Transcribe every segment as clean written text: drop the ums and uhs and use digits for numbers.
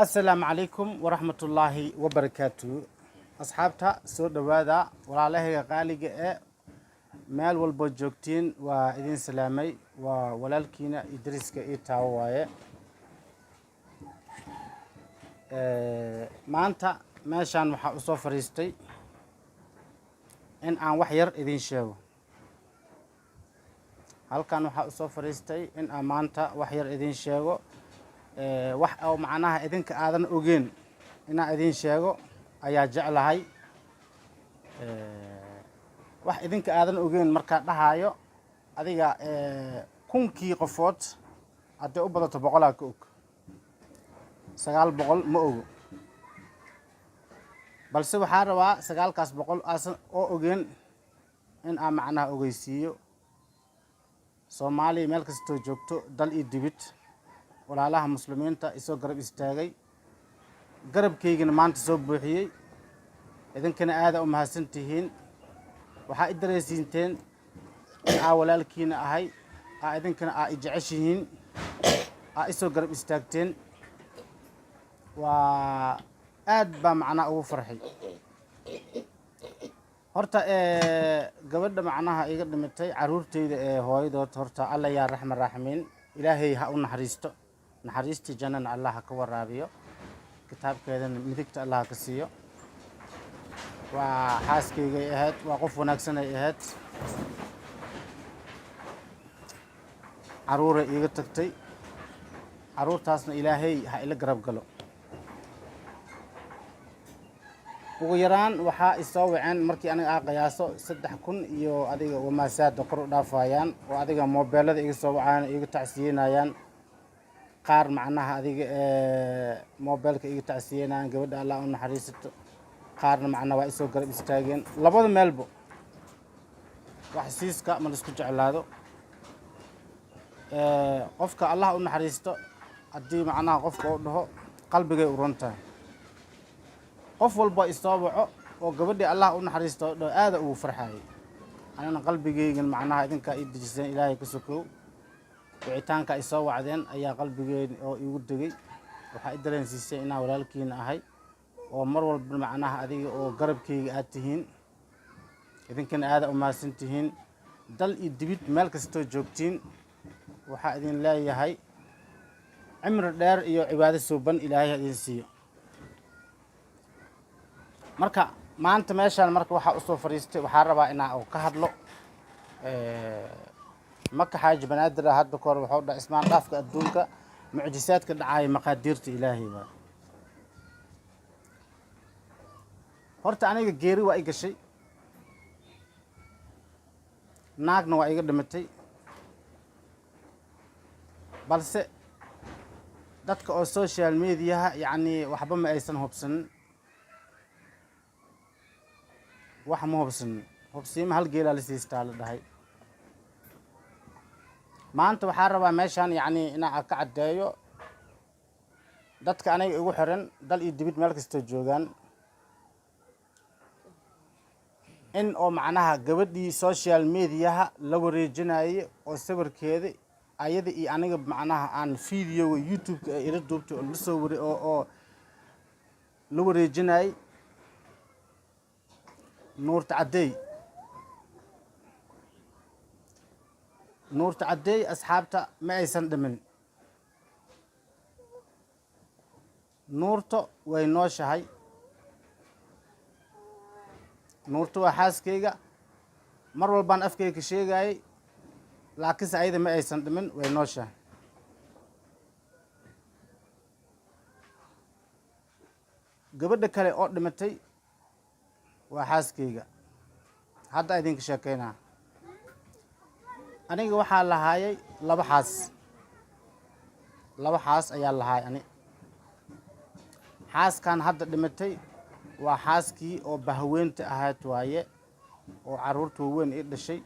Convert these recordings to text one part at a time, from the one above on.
Asalaamu calaykum waraxmatullaahi wabarakaatu. Asxaabta, soo dhowaada. Walaalahayga qaaliga ee meel walboo joogtiin, waa idin salaamay. Waa walaalkiina Idriiska ii taawo waaye. Maanta meeshaan waxaa usoo fadhiistay in aan wax yar idin sheego. Halkan waxaa usoo fadhiistay in aan maanta wax yar idin sheego, wax oo macnaha idinka aadan ogeen inaan idin sheego ayaa jeclahay. Wax idinka aadan ogeen markaa dhahaayo, adiga 1000-kii qofood hadday u badato 100-aa ka og, 900 ma ogo. Balse waxaa rabaa sagaalkaas boqol aasan oo ogeen in aan macnaha ogeysiiyo. Soomaaliya meel kastoo joogto, dal iyo dibid, walaalaha muslimiinta isoo garab istaagay, garabkaygana maanta soo buuxiyey, idinkana aada u mahadsan tihiin. Waxaa i dareysiinteen in aa walaalkiina ahay, aa idinkana aa i jeceshihiin, aa isoo garab istaagteen. Waa aad baa macnaha ugu farxay. Horta gabadha macnaha iga dhimatay caruurteyda ee hooyadood, horta Alla yaa raxma raaximiin, Ilaahay ha u naxariisto, naxariistii jannana Allah ha ka waraabiyo, kitaabkeedana midigta Allah ha ka siiyo. Waa xaaskaygay ahayd, waa qof wanaagsan ay ahayd. Caruuray iiga tagtay, caruurtaasna Ilaahay ha ila garab galo. Ugu yaraan waxaa isoo waceen, markii aniga aa qiyaaso, 3000 iyo adiga wamaasaada kor u dhaafayaan, oo adiga moobeelada iga soo wacayaan, iga tacsiyenayaan. Qaar macnaha adiga moobeelka iga tacsiyenayaan, gabadha Allah u naxariisato. Qaarna macnaha waa isoo garab istaageen. Labada meelbo wax siiska ma laisku jeclaado. Qofka Allah u naxariisto haddii macnaha qofka uu dhaho, qalbigay u ron tahay. Qof walba isoo waco oo gabadhii Allah u naxariisto oo dhaho, aada ugu farxayay. Anina qalbigeygan macnaha idinkaa ii dejiseen. Ilaahay ka sokow, wicitaanka ay soo wacdeen ayaa qalbigeen oo iigu degay. Waxaa i dareensiisay inaan walaalkiina ahay, oo mar walba macnaha adiga oo garabkeyga aad tihiin. Idinkana aada u mahadsan tihiin. Dal iyo dibid meel kastoo joogtiin, waxaa idin leeyahay cimri dheer iyo cibaado suuban Ilaahay ha idin siiyo. Marka maanta meeshaan marka waxaa usoo fadhiistay, waxaa rabaa inaa ka hadlo. Maka Xaaji Banaadir ah hadda kahor wuxuu dhahay: "Ismaan dhaafka adduunka, mucjisaadka dhacaaya, maqaadiirta Ilaahay." Waay horta aniga geeri waa i gashay, naagna waa iga dhimatay. Balse dadka oo social mediaha yacni waxba ma aysan hubsanin, wax ma hubsanin. Hubsiima hal geelaa la siistaa la dhahay. Maanta waxaa rabaa meeshaan yacni inaan ka caddeeyo dadka aniga igu xiran, dal iyo dibid meel kastoo joogaan, in oo macnaha gabadhii social mediaha la wareejinayay oo sawirkeeda ayada iyo aniga macnaha aan videoga YouTube-ka ay ila duubtay oo lasoo wari oo la wareejinayay, Nuurta Caddeey. Nuurta Caddeey, asxaabta, ma aysan dhimin. Nuurto way nooshahay. Nuurto waa xaaskayga, mar walbaan afkayga ka sheegayay, laakiinse ayada ma aysan dhimin, way nooshahay. Gabadha kale oo dhimatay waa xaaskayga hadda idinka sheekeynaa. Aniga waxaa lahaayay laba xaas, laba xaas ayaa lahaay ani. Xaaskan hadda dhimatay waa xaaskii oo bahweynta ahayd waaye, oo carruurta waaweyn ii dhashay.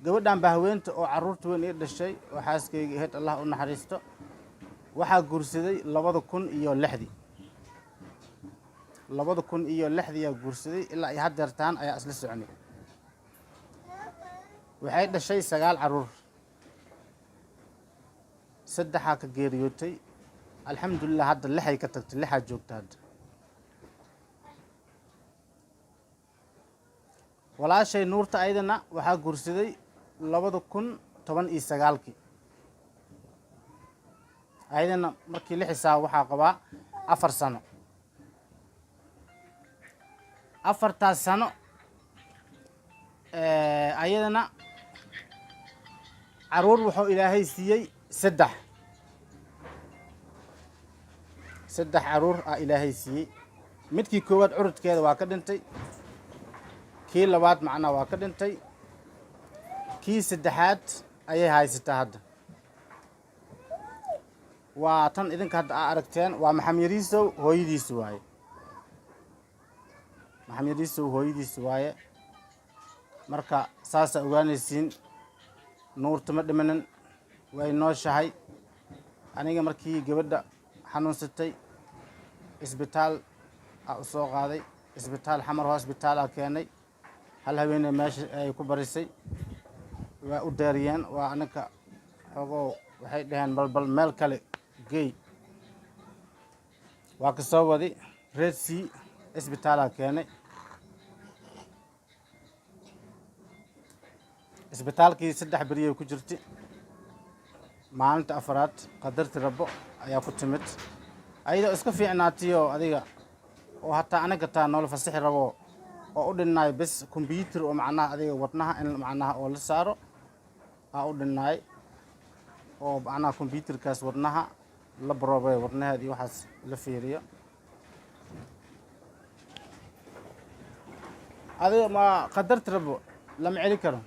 Gabadhan bahweynta oo carruurta weyn ii dhashay oo xaaskayga ahayd, Allah u naxariisto, waxaa guursaday 2006-dii. 2006-dii yaa guursaday, ilaa iyo haddeertaan ayaa isla soconay. Waxay dhashay sagaal carruur. Saddexaa ka geeriyootay, alxamdulilah. Hadda lixay ka tagtay, lixaa joogta hadda. Walaashay Nuurta ayadana waxaa guursaday 2019-kii. Ayadana markii la xisaabo waxaa qabaa 4 sano. 4-taas sano ayadana caruur wuxuu Ilaahay siiyey saddex. Saddex caruur ah Ilaahay siiyey. Midkii koowaad curudkeeda waa ka dhintay, kii labaad macnaha waa ka dhintay, kii saddexaad ayay haysataa hadda. Waa tan idinka hadda aa aragteen, waa Maxamed Yariisow hooyadiisi waaye. Maxamed Yariisow hooyadiisi waaye. Marka saasaa ogaanaysiin, Nuurta ma dhimanin, way nooshahay. Aniga markii gabadha xanuunsatay, isbitaal aa u soo qaaday, isbitaal Xamar Hosbitaal aa keenay. Hal haweeney meesha ay ku barisay, waa u deeriyeen. Waa anaga xogoo waxay dhaheen, "Bal meel kale geey." Waa ka soo wadi, Red Sea isbitaalaa keenay. Isbitaalkii 3 beriyay ku jirtay. Maalinta afaraad qadarti Rabo ayaa ku timid, ayadoo iska fiicnaatiyo adiga oo hataa anaga taa noola fasixi rabo oo u dhinnaay bes combyuter oo macnaha adiga wadnaha in macnaha oo la saaro aa u dhinnaay, oo macnaha combyuterkaas wadnaha la baroobay, wadnaheed iyo waxaas la fiiriyo. Adiga ma qadarti Rabo lama celi karo.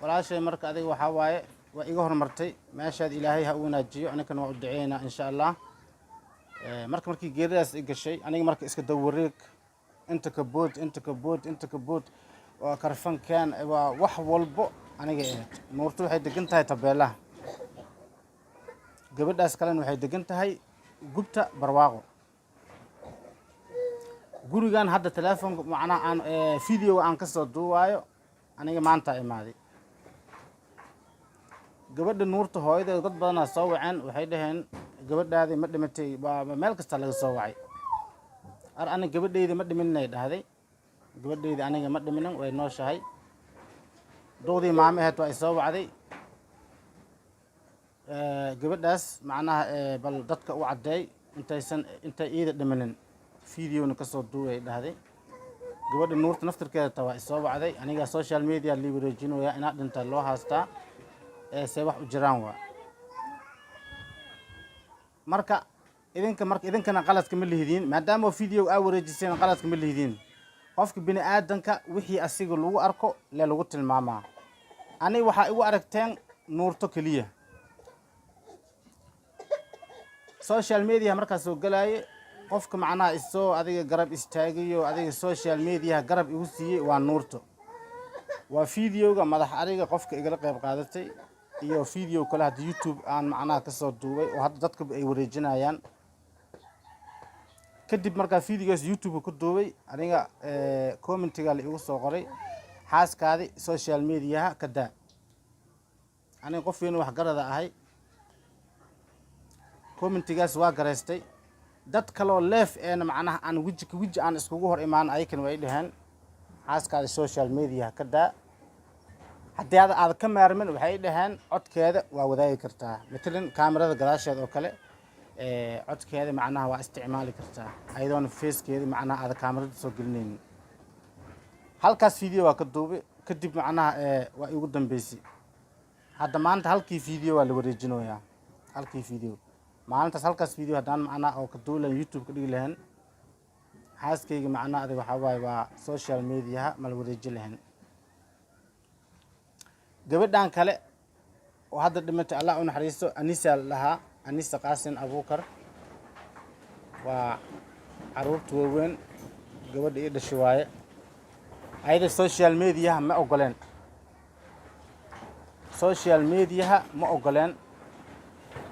Walaashay marka adiga waxaa waaye waa iga horumartay meeshaad. Ilaahay ha u wanaajiyo, aninkana waa u duceynaa, insha Allah. Marka markii geeridaas i gashay aniga, marka iska dawareeg, inta ka bood, inta ka bood, inta ka bood, waa karfankeen, waa wax walbo aniga ahayd. Nuurto waxay degan tahay Tabeelaha, gabadhaas kalena waxay degan tahay Gubta Barwaaqo. Gurigan hadda telefoonka macnaha aan videoga aan kasoo duuwaayo, aniga maanta imaaday. Gabadha Nuurta hooyadeed dad badanaa soo waceen, waxay dhaheen, "Gabadhaadii ma dhimatay?" Waa meel kasta laga soo wacay. "Ar aniga gabadheyda ma dhiminay," dhahday. "Gabadheyda aniga ma dhiminin, way nooshahay." Duqdii maamo aheyd waa i soo wacday. Gabadhaas macnaha bal dadka u caddeey intaysan intay iida dhiminin, videona kasoo duubay, dhahday. Gabadha Nuurta naftirkeeda ta waa isoo wacday. "Aniga social media lii wareejinaya, inaad dhinta loo haastaa, ee see wax u jiraan?" Waa marka idinka, marka idinkana qaladka ma lihidiin, maadaama video aa wareejiseen, qaladka ma lihidiin. Qofka bini aadanka wixii asiga lagu arko lee lagu tilmaamaa. Aniga waxaa igu aragteen Nuurto keliya social media markaa soo galaaye. Qofka macnaha isoo adiga garab istaagayo, adiga social mediaha garab igu siiyey, waa Nuurto. Waa videoga madax ariga qofka igala qayb qaadatay, iyo video kale hadda YouTube aan macnaha kasoo duubay oo hadda dadka ay wareejinayaan. Kadib markaa videogaas YouTube ku duubay, aniga commentiga la igu soo qoray, "Xaaskaadi social mediaha ka daa." Aniga qof weyn waxgarada ahay, commentigaas waa garaystay. Dad kaloo leef eena macnaha aan weji ka weji aan iskugu hor imaan, ayakana way dhaheen, "Xaaskaada social media ka daa." Haddii aad ka maarmin, waxay dhaheen, "Codkeeda waa wadaagi kartaa, matalan kaamirada gadaasheeda oo kale, codkeeda macnaha waa isticmaali kartaa, ayadoona facekeeda macnaha aada kaamirada soo gelinaynin." Halkaas video waa ka duubay. Kadib macnaha waa igu dambeysay. Hadda maanta halkii video waa la wareejinoyaa, halkii video maalintaas, halkaas video haddaan macnaha oo ka duubi lahayn, YouTube ka dhigi lahayn, xaaskayga macnaha adig waxaa waaye waa social mediaha ma la wareeji lahayn. Gabadhan kale oo hadda dhimatay, Allah u naxariisto, Anisa la dhahaa, Anisa Qaasin Abuukar. Waa caruurta waaweyn, gabadha ii dhashay waaye. Ayada social mediaha ma ogoleen, social mediaha ma ogoleen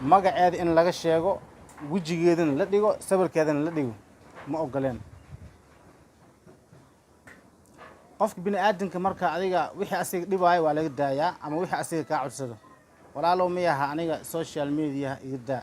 magaceeda in laga sheego, wejigeedana la dhigo, sawirkeedana la dhigo ma ogoleen. Qofka bini aadamka marka adiga wixii asiga dhibaayo waa laga daayaa, ama wixii asiga kaa codsado. Walaalow, miyaha aniga social media iga daa.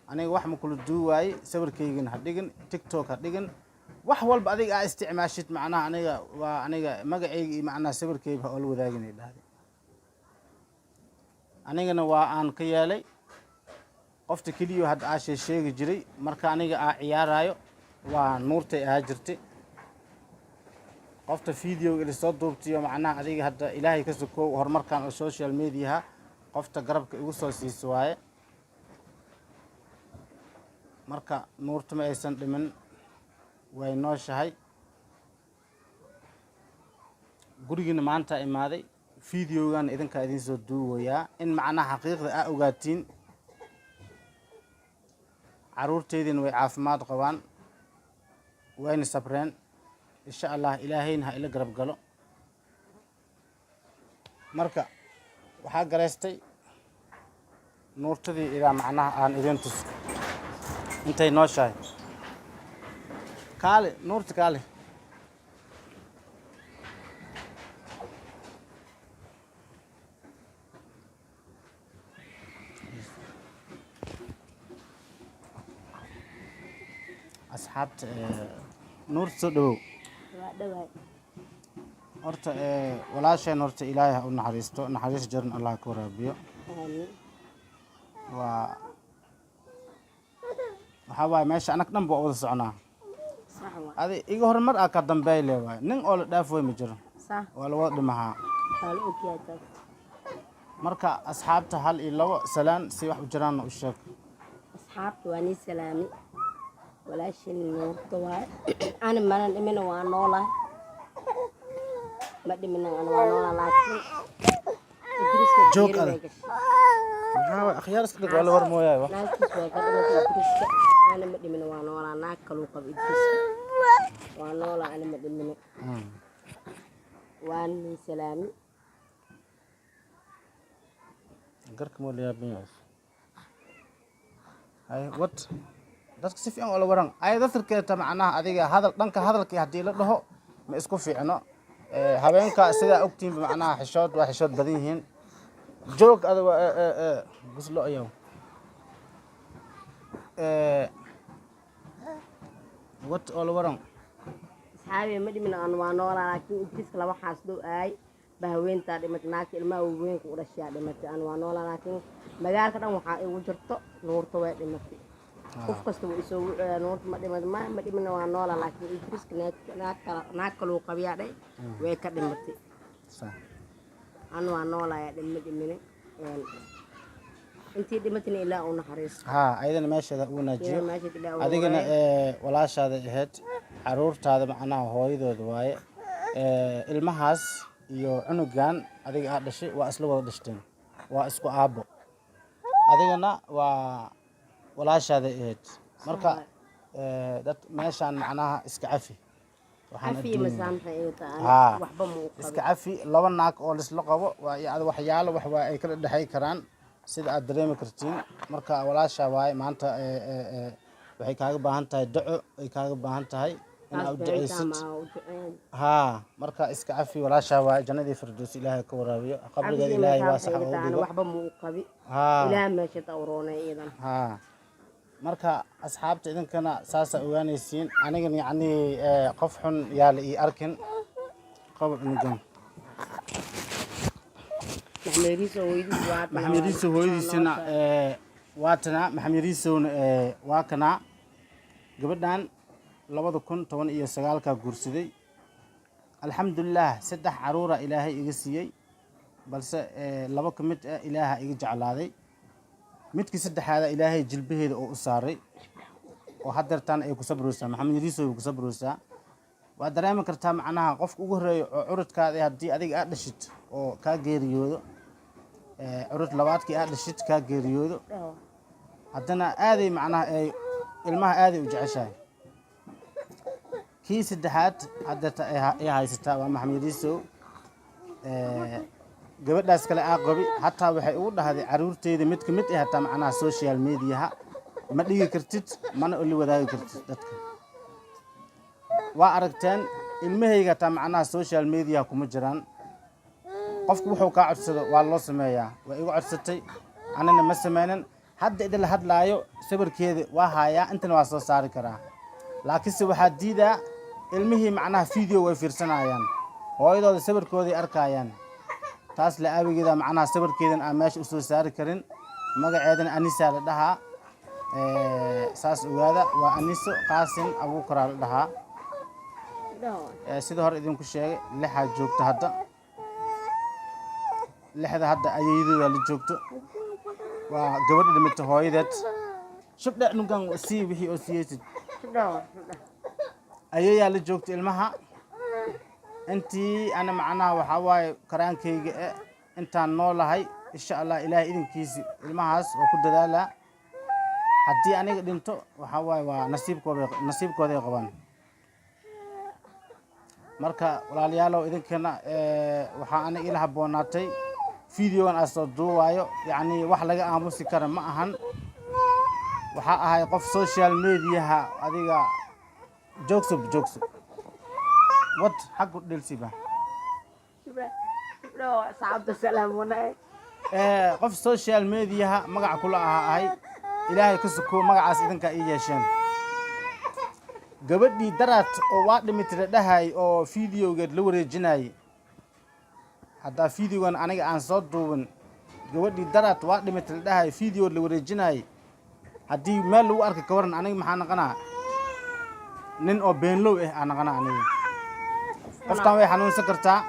Aniga wax ma kula duuwaaye, sawirkaygana ha dhigin, TikTok ha dhigin, wax walba adiga aa isticmaashid. Macnaha aniga waa aniga magacayga iyo macnaha sawirkayba ha oola wadaagin, dhahday. Anigana waa aan ka yeelay. Qofta keliyo hadda aa sheegi jiray marka aniga aa ciyaaraayo waa Nuurtay ahaa jirtay. Qofta video ila soo duubtiyo, macnaha adiga hadda Ilaahay ka sokow horumarkan oo social mediaha qofta garabka igu soo siiso waaye. Marka Nuurta ma aysan dhimin, way nooshahay. Gurigiina maanta imaaday, videogan idinkaa idin soo duuwayaa in macnaha xaqiiqda aa ogaatiin. Caruurteydina way caafimaad qabaan, wayna sabreen. Insha Allah Ilaahayna ha ila garab galo. Marka waxaa garaystay Nuurtadii idaa macnaha aan idin tus intay nooshahay. Kaale Nuurta, kaale. Asxaabta, Nuurta, soo dhawow. Waa dhawaay. Horta walaasheen, horta Ilaahay ha u naxariisto, naxariis jaran Allah ka waraabiyo. Aamiin. Waa waxaa waaye meesha anag dhan ba wada soconaa. Sax waa. Adi iga horumar aa ka dambeey le waay, nin oo la dhaaf way ma jiro. Sax. Waa la wada dhimahaa. Waa la ogyahay taas. Marka asxaabta hal iyo labo salaan si wax u jiraanna u sheeg. Asxaabta waa nii salaami. Walaashin Nuurta waay. Ani mana dhimina, waa noolahay. Ma dhimina, ana waa noolaa, laakiin Idriiska Joog geeri adag. bay gashay. Maxaa waay, akhyaar iska dhig, waa la war mooyaay wa. Naagtiis way ka dhimatay Idriiska. Ana ma dhimina, waa noolaa. Naag kaluu qabo Idriiska. Waa noolaa, ana ma dhimina. Waa nii salaami. Garka moo la yaaban yahay. Hay wat dadka si fiican oo la waran ay dadkeeta. Macnaha adiga hadal dhanka hadalkii haddii la dhaho ma isku fiicno. Haweenka sidaa ogtiinba macnaha xishood waa xishood badan yihiin. Joog ada waa guslo ayaw. Wat oo la waran. Asxaabi, ma dhimin, aan waa noolaa, laakiin Idriiska laba xaas dhow aay ba haweentaa dhimatay. Naagta ilmaha waaweynka u dhashaa dhimatay. Aan waa noolaa, laakiin magaalka dhan waxaa igu jirto Nuurta way dhimatay. Qof kasta wuu isoo wucaya, Nuurta ma dhimat, ma dhimina, waa noolaa, laakiin Idriiska naag kaluu qabiyaa dhay, way ka dhimatay. Sax. Aan waa noolaya, dhin ma dhiminin. Intii dhimatayna Ilaah u naxariisto. Haa, ayadana meesheeda u wanaajiyo. Ilaa meesheeda Ilaah u Adigana wareeyo. Walaashaada ahayd, caruurtaada macnaha hooyadooda waaye. Ilmahaas iyo cunugan adiga aad dhashay waa isla wada dhashteen, waa isku aabbo. Adigana waa walaashaada ahayd. Marka dad meeshaan macnaha iska cafi. Waxaan Cafi adduunya. Masaamxa ay tahay. Haa. Waxba ma u Iska qabin. Cafi laba naag oo lisla qabo waa iyo waxyaalo wax waa ay kala dhexay karaan sida aad dareemi kartiin. Marka walaasha waaye maanta waxay kaaga baahan tahay daco, ay kaaga baahan tahay inaad u duceysid. Haa, marka iska cafi, walaasha waaye. Jannadii Firdows Ilaahay ka waraabiyo, qabrigeeda Ilaahay waasax ugu dhigo. Waxba ma u qabi. Haa. Ilaah meesha tawroonay iidan. Haa, marka asxaabta idinkana saasaa ogaanaysiin. Anigan yacnii qof xun yaa la ii arkin qaba cunugan. Maxamed Yariiso hooyadiis waa Maxamed Yariiso hooyadiisana waa tanaa. Maxamed Yariisowna waa kanaa. Gabadhan 2019-kaa guursaday. Alxamdulilah, saddex caruura Ilaahay iga siiyey, balse labo ka mid ah Ilaaha iga jeclaaday. Midkii saddexaada Ilaahay jilbaheeda oo u saaray oo haddeertaan ay ku sabraysaa. Maxamed Yariisow way ku sabraysaa. Waa dareemi kartaa macnaha qofka ugu horreeya oo curudkaada haddii adiga aad dhashid oo kaa geeriyoodo, curud labaadkii aad dhashid kaa geeriyoodo, haddana aaday macnaha ay ilmaha aaday u jeceshahay. Kii saddexaad haddeerta ay haysataa waa Maxamed Yariisow. Gabadhaas kale aa qabi hataa waxay ugu dhahday caruurteyda mid ka mid ah hataa macnaha social mediaha ma dhigi kartid, mana oli wadaagi kartid dadka. Waa aragteen ilmahayga hataa macnaha social media kuma jiraan. Qofku wuxuu kaa codsado waa loo sameeyaa. Waa igu codsatay, anina ma sameynin. Hadda idinla hadlaayo sawirkeeda waa haayaa, intana waa soo saari karaa, laakiinse waxaa diidaa ilmihii macnaha video way fiirsanayaan, hooyadooda sawirkooday arkayaan. Taas la aawigeeda macnaha sawirkeedan aan meesha usoo saari karin. Magaceedana Anisaa la dhahaa. Saas ogaada, waa Aniso Qaasin Abuukaraa la dhahaa. Sida hore idinku sheegay, lixaa joogto hadda. Lixda hadda ayeeyadooda la joogto, waa gabadha dhimata hooyadeed. Shubdhe nunkan sii wixii oo siiyeysid. Ayeeyaa la joogto ilmaha. Intii ana macnaha waxaa waaye karaankayga e intaan noolahay, insha Allah, Ilaahay idinkiisi ilmahaas waa ku dadaalaa. Haddii aniga dhinto, waxaa waaye waa nasiibkooda, nasiibkooday qabaan. Marka walaalayaalow, idinkana waxaa aniga ila habboonaatay videogan aan soo duuwaayo, yacni wax laga aamusi kara ma ahan. Waxaa ahay qof social mediaha. Adiga joogso, joogso, wad xaggu dhelsiba. Saxaabta salaam wanaag. Qof social mediaha magac kula ahaa ahay. Ilaahay ka suko, magacaas idinkaa ii yeesheen. Gabadhii daraad oo waa dhimitay dhahay oo videogeed la wareejinayay, haddaa videogan aniga aan soo duubin, gabadhii daraad waa dhimitay la dhahay, videogeed la wareejinayay, haddii meel lagu arka ka waran, aniga maxaa naqanaa? Nin oo beenlow ah aa naqanaa aniga. Qoftaan way xanuunsan kartaa.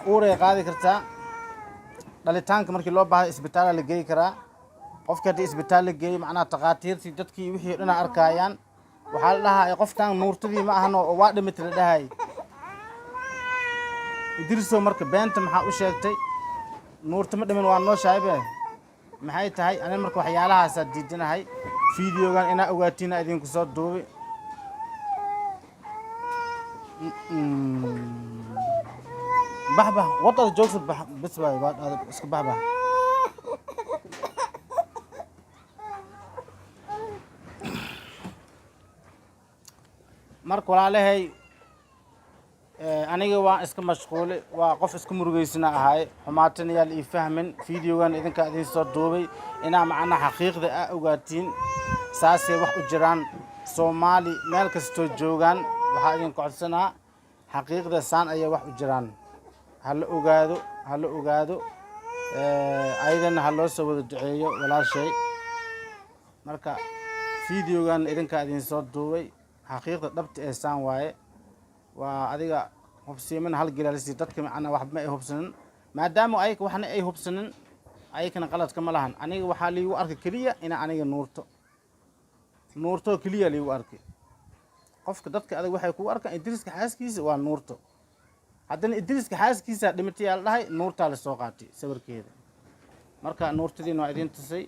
Uuray qaadi kartaa. Dhalitaanka markii loo baahdo isbitaala la geyi karaa. Qofki haddii isbitaal la geeyo, macnaha takhaatiirtii, dadkii wixii o dhan a arkaayaan. Waxaa la dhahaa qofkan Nuurtadii ma ahano oo waa dhimitay la dhahay. Idrisow, marka beenta maxaa u sheegtay? Nuurta ma dhimin, waa nooshahay. Maxay tahay? Aniga marka waxyaalahaasaa diidanahay. Videogan inaa ogaatiina idinku soo duubi. Bax, bax, wadada joogsa, bax bis waay, waad aad iska bax, bax. Marka walaalahay, aniga waan iska mashquuli, waa qof iska murugeysana ahay. Xumaatana yaa la ii fahmin. Videogan idinkaa idin soo duubay inaa macnaha xaqiiqda a ogaatiin, saasay wax u jiraan. Soomaali meel kastoo joogaan, waxaa idinka codsanaa xaqiiqda saan ayay wax u jiraan ha la ogaado, ha la ogaado. Ayadana ha loo soo wada duceeyo walaashay. Marka videogan idinkaa idin soo duubay, xaqiiqda dhabta ee saan waaye. Waa adiga hubsiiman hal gelaalisi dadka macnaa waxba ay hubsanin, maadaama ayaka waxna ay hubsanin, ayakana qaladka ma lahan. Aniga waxaa liigu arkay keliya inaa aniga Nuurto, Nuurto keliya liigu arkay. Qofka dadka adag waxay kugu arkaan Idriiska xaaskiisa waa Nuurto. Haddana Idriiska xaaskiisa dhimatay yaa la dhahay, Nuurtaa la soo qaatay sawirkeeda. Marka Nuurtadiina waa idiin tusay.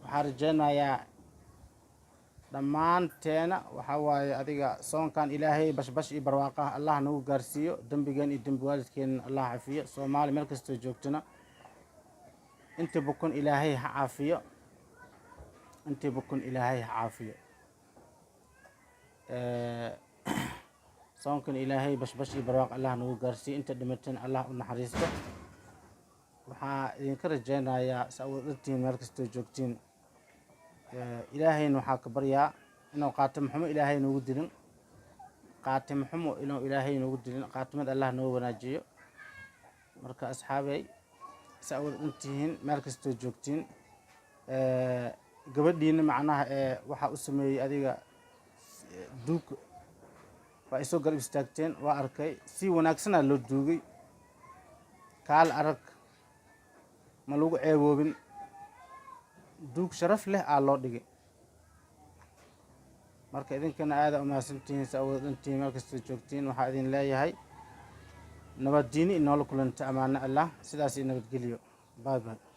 Waxaan rajeynayaa dhammaanteena waxaa waaye adiga soonkan Ilaahay bashbash iyo barwaaqaha Allah nagu gaarsiiyo, dembigeen iyo dembi waalidkeena Allah cafiyo. Soomaali meel kastoo joogtana, intii bukun Ilaahay ha caafiyo, intii bukun Ilaahay ha caafiyo. Soonkan Ilaahay bashbash iyo barwaaq Allah nagu gaarsiiyo, inta dhimatana Allah u naxariisto. Waxaa idinka rajeynayaa sa awood dhantiin meel kastoo joogtiin. Ilaahayna waxaa ka baryaa inuu qaatimo xumo Ilaahay noogu dilin, qaatimo xumo inuu Ilaahay noogu dilin, qaatimad Allah noo wanaajiyo. Marka asxaabey, sa awood dhantihiin meel kastoo joogtiin, gabadhiina macnaha ee waxaa u sameeyey adiga duug, waa isoo garab istaagteen, waa arkay. Si wanaagsanaa loo duugay, kaal arag, ma lagu ceeboobin, duug sharaf leh aa loo dhigay. Marka idinkana aada umahadsantihiin, si awood dhantihiin meel kastoo joogtiin. Waxaa idin leeyahay nabaddiini inoola kulanta, amaano Allah, sidaas iyo nabadgelyo. Bye bye.